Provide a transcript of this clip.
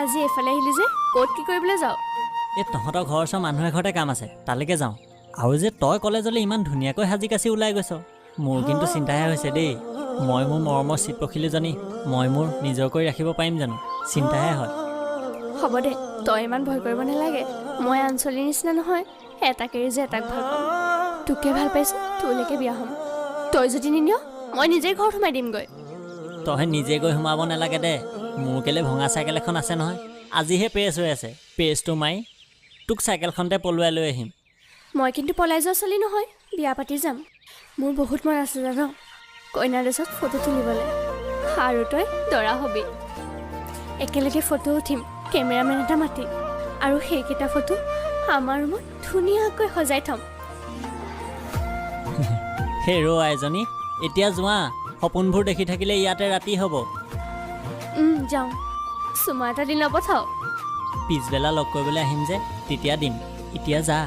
আজি এইফালে আহিলি যে, ক'ত কি কৰিবলৈ যাওঁ? এই তহঁতৰ ঘৰৰ ওচৰৰ মানুহ এঘৰতে কাম আছে, তালৈকে যাওঁ। আৰু যে তই কলেজলৈ ইমান ধুনীয়াকৈ সাজি কাচি ওলাই গৈছ, মোৰ কিন্তু চিন্তাহে হৈছে দেই। মই মোৰ মৰমৰ চিত পখিলীজনী মই মোৰ নিজৰ কৰি ৰাখিব পাৰিম জানো, চিন্তাহে হয়। হ'ব দে, তই ইমান ভয় কৰিব নালাগে। মই আঞ্চলিৰ নিচিনা নহয়, এটাক এৰি যে এটাক ভাল পাম। তোকে ভাল পাইছোঁ, তোলৈকে বিয়া হ'ম। তই যদি নিনিয়, মই নিজেই ঘৰত সোমাই দিমগৈ। তই নিজে গৈ সোমাব নালাগে দে। মোৰ কেলে ভঙা চাইকেল এখন আছে নহয়, আজিহে প্ৰেছ হৈ আছে। প্ৰেছটো মাৰি তোক চাইকেলখনতে পলুৱাই লৈ আহিম। মই কিন্তু পলাই যোৱা ছোৱালী নহয়, বিয়া পাতি যাম। মোৰ বহুত মন আছে জান, কইনাৰ ড্ৰেছত ফটো তুলিবলৈ, আৰু তই দৰা হবি। একেলগে ফটো উঠিম, কেমেৰামেন এটা মাতি, আৰু সেইকেইটা ফটো আমাৰ ৰুমত ধুনীয়াকৈ সজাই থ'ম। সেই ৰ আইজনী, এতিয়া যোৱা। সপোনবোৰ দেখি থাকিলে ইয়াতে ৰাতি হ'ব। যাওঁ। চুমা এটা দি নপঠাও। পিছবেলা লগ কৰিবলৈ আহিম যে, তেতিয়া দিম। এতিয়া যা।